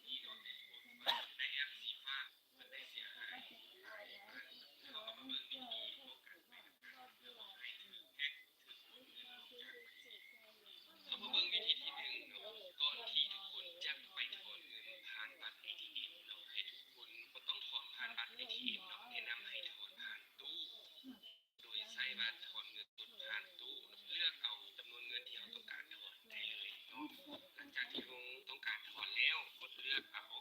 ນີ້ເນາະ ໃນແອັບສີຟ້າ ມັນໄດ້ເສຍຫາຍຫຼາຍອັນ. ເຮົາກໍມາເບິ່ງວິທີປ້ອງກັນໄປນຳກັນ ເພື່ອບໍ່ໃຫ້ຖືກແຮັກ ຖືກໂອນເງິນອອກຈາກບັນຊີ. ເຮົາມາເບິ່ງວິທີທີໜຶ່ງເນາະ ກ່ອນທີ່ທຸກຄົນຈະໄປຖອນເງິນຜ່ານບັດເອທີເອັມເນາະ ໃຫ້ທຸກຄົນບໍ່ຕ້ອງຖອນຜ່ານບັດເອທີເອັມເນາະ ແນະນຳໃຫ້ຖອນຜ່ານຕູ້ ໂດຍໃຊ້ບາດຖອນເງິນສົດຜ່ານຕູ້ ເລືອກເອົາຈຳນວນເງິນທີ່ເຮົາຕ້ອງການຖອນໄດ້ເລີຍເນາະ. ຫຼັງຈາກທີ່ເຮົາຕ້ອງການຖອນແລ້ວ ກົດເລືອກເອົາ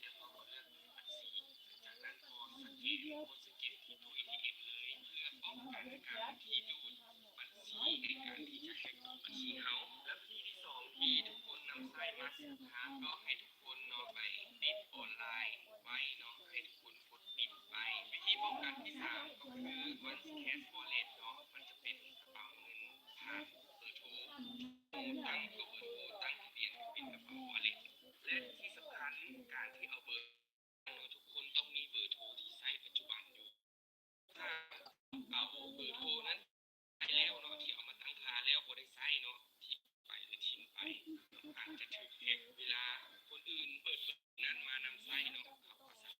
ແລ້ວເຮົາກໍເລືອກບັນຊີ. ຫຼັງຈາກນັ້ນກໍສະແກນ ກົດສະແກນທີ່ຕູ້ເອທີເອັມເລີຍ ເພື່ອປ້ອງກັນການທີ່ໂດນບັນຊີ ໃນການທີ່ຈະແຮັກບັນຊີເຮົາ. ແລ້ວວິທີທີສອງທີ່ທຸກຄົນນຳໃຊ້ມາສອງທາງ ກໍໃຫ້ທຸກຄົນເນາະ ໄປປິດອອນລາຍໄວ້ເນາະ ໃຫ້ທຸກຄົນ ກົດປິດໄປ. ວິທີປ້ອງກັນທີສາມກໍຄື One Cash Wallet ເນາະ ມັນຈະເປັນກະເປົາເງິນຜ່ານເບີໂທ ຕັ້ງເປັນເບີໂທ ຕັ້ງທະບຽນເປັນກະເປົາ Wallet ແລະ ທີ່ສຳຄັນ ການທີ່ເອົາເບີ ເນາະ ທຸກຄົນຕ້ອງມີເບີໂທທີ່ໃຊ້ປັດຈຸບັນຢູ່. ຖ້າເອົາເບີໂທນັ້ນໄປແລ້ວເນາະ ທີ່ເອົາມາຕັ້ງຄ່າແລ້ວບໍ່ໄດ້ໃຊ້ເນາະ ຖິ້ມໄປ ຫຼື ຖິ້ມໄປ ອາດຈະຖືກແຮັກ. ເວລາຄົນອື່ນເປີດເບີນັ້ນມານຳໃຊ້ເນາະ ເຂົາກໍສາມາດ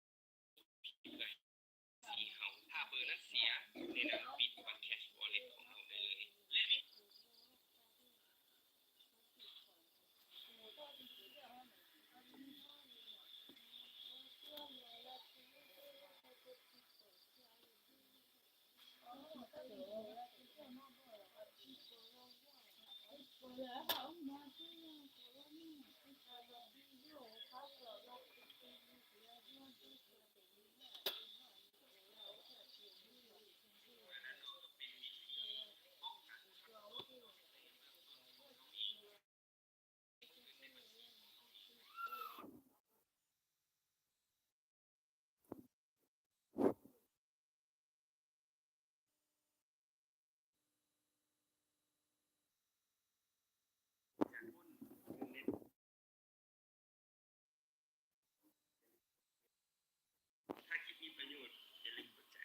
ເຮົາ ຖ້າເບີນັ້ນເສຍ ແນະນຳປິດບັດ Cash Wallet ຂອງເຮົາໄດ້ເລີຍ ແລະ ຖ້າຄລິບມີປະໂຫຍດ ຢ່າລືມກົດໄຈ.